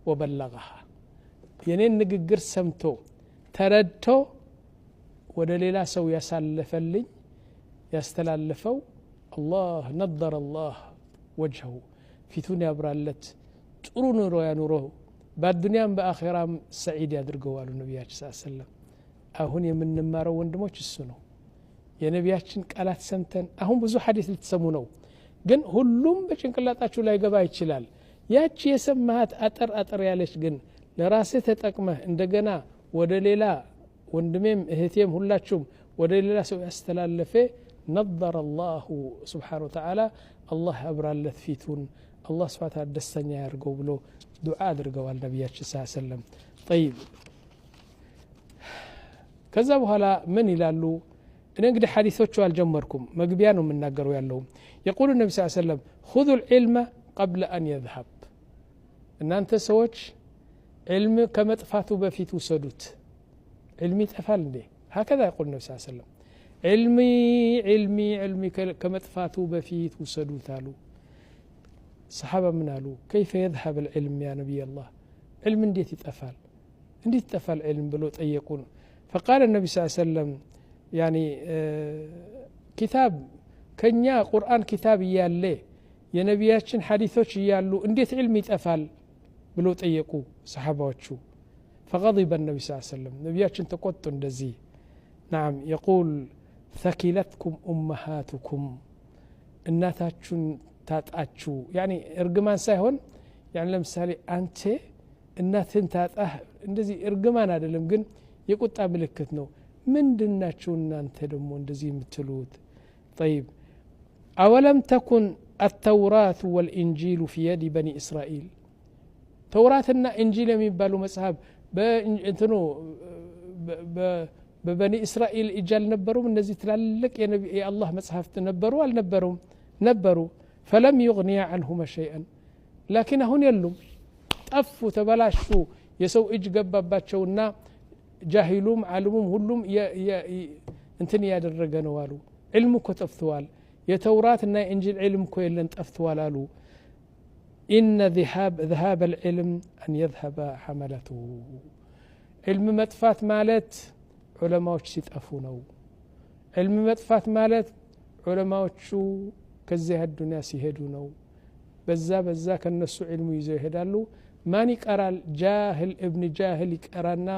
ወበለገሃ። የኔን ንግግር ሰምቶ ተረድቶ ወደ ሌላ ሰው ያሳለፈልኝ ያስተላለፈው አላህ ነደረ አላህ ወጅሀሁ ፊቱን ያብራለት፣ ጥሩ ኑሮ ያኑረው፣ በአዱንያም በአኼራም ሰዒድ ያድርገው አሉ ነቢያችን ስ ሰለም። አሁን የምንማረው ወንድሞች እሱ ነው። የነቢያችን ቃላት ሰምተን አሁን ብዙ ሐዲስ ልትሰሙ ነው፣ ግን ሁሉም በጭንቅላጣችሁ ላይ ገባ ይችላል። ያቺ የሰማሃት አጠር አጠር ያለች ግን ለራስህ ተጠቅመህ እንደገና ወደ ሌላ ወንድሜም እህቴም ሁላችሁም ወደ ሌላ ሰው ያስተላለፈ ነضረ አላሁ ስብሓን ወተዓላ አላህ ያብራለት ፊቱን፣ አላህ ስብሓን ተዓላ ደስተኛ ያድርገው ብሎ ዱዓ አድርገዋል ነቢያችን ስ ሰለም። ጠይብ፣ ከዛ በኋላ ምን ይላሉ? እኔ እንግዲህ ሐዲሶቹ አልጀመርኩም፣ መግቢያ ነው የምናገረው ያለው። የቁሉ ነቢ ስ ሰለም ሁዙ ልዕልመ ቀብለ አን የዝሀብ፣ እናንተ ሰዎች ዕልም ከመጥፋቱ በፊት ውሰዱት። ዕልሚ ይጠፋል እንዴ? ሀከዛ የቁል ነቢ ስ ሰለም ዕልሚ ዕልሚ ዕልሚ ከመጥፋቱ በፊት ውሰዱት አሉ። ሰሓባ ምን አሉ? ከይፈ የዝሀብ ልዕልም ያ ነቢይ አላህ፣ ዕልም እንዴት ይጠፋል? እንዴት ይጠፋል ዕልም ብሎ ጠየቁን። ፈቃለ ነቢ ስ ሰለም ያኒ ኪታብ ከኛ ቁርአን ኪታብ እያለ የነቢያችን ሐዲሶች እያሉ እንዴት ዕልም ይጠፋል ብሎ ጠየቁ ሰሓባዎቹ። ፈቀضበ ነቢ ስ ሰለም ነቢያችን ተቆጡ እንደዚህ። ናም የቁል ተኪለትኩም ኡመሃቱኩም፣ እናታችሁን ታጣችሁ። ያኒ እርግማን ሳይሆን ያኒ ለምሳሌ አንተ እናትህን ታጣህ እንደዚህ እርግማን አይደለም፣ ግን የቁጣ ምልክት ነው። ምንድናችሁ እናንተ ደግሞ እንደዚህ የምትሉት? ጠይብ፣ አወለም ተኩን አተውራቱ ወልኢንጂሉ ፊ የዲ በኒ እስራኤል፣ ተውራትና ኢንጂል የሚባሉ መጽሐፍ እንትኑ በበኒ እስራኤል እጅ አልነበሩም? እነዚህ ትላልቅ የአላህ መጽሐፍት ነበሩ አልነበሩም? ነበሩ። ፈለም ዩግኒያ አንሁማ ሸይአን፣ ላኪን አሁን የሉም፣ ጠፉ፣ ተበላሹ። የሰው እጅ ገባባቸውና ጃሂሉም ዓልሙም ሁሉም እንትን እያደረገ ነው አሉ። ዕልም እኮ ጠፍተዋል። የተውራትና የእንጂል ዕልም እኮ የለን ጠፍተዋል አሉ። ኢነ ذሃብ ልዕልም አን የዝሀበ ሐመለቱሁ፣ ዕልም መጥፋት ማለት ዑለማዎች ሲጠፉ ነው። ዕልም መጥፋት ማለት ዑለማዎቹ ከዚህ አዱንያ ሲሄዱ ነው። በዛ በዛ ከነሱ ዕልሙ ይዘው ይሄዳሉ። ማን ይቀራል? ጃህል እብን ጃህል ይቀራና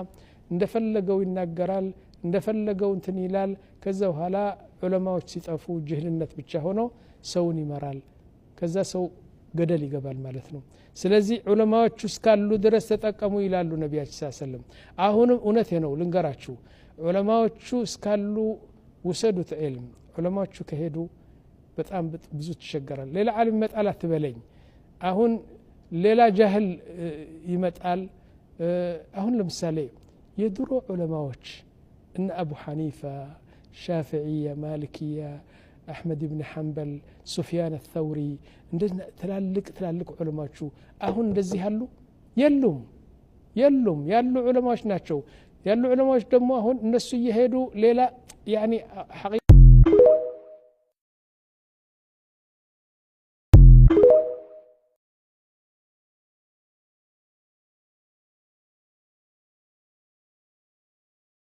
እንደፈለገው ይናገራል፣ እንደፈለገው እንትን ይላል። ከዛ በኋላ ዑለማዎች ሲጠፉ ጅህልነት ብቻ ሆኖ ሰውን ይመራል። ከዛ ሰው ገደል ይገባል ማለት ነው። ስለዚህ ዑለማዎቹ እስካሉ ድረስ ተጠቀሙ ይላሉ ነቢያችን ስ ሰለም። አሁንም እውነቴ ነው ልንገራችሁ፣ ዑለማዎቹ እስካሉ ውሰዱት ዕልም። ዑለማዎቹ ከሄዱ በጣም ብዙ ትቸገራል። ሌላ ዓሊም ይመጣል አትበለኝ። አሁን ሌላ ጃህል ይመጣል። አሁን ለምሳሌ የድሮ ዑለማዎች እነ አቡ ሐኒፋ፣ ሻፍዕያ፣ ማሊክያ፣ አሕመድ ብን ሐንበል፣ ሱፊያን አተውሪ እንደዚህ ትላልቅ ትላልቅ ዑለማዎቹ አሁን እንደዚህ አሉ? የሉም፣ የሉም። ያሉ ዑለማዎች ናቸው። ያሉ ዑለማዎች ደግሞ አሁን እነሱ እየሄዱ ሌላ ያኒ ሐቂቃ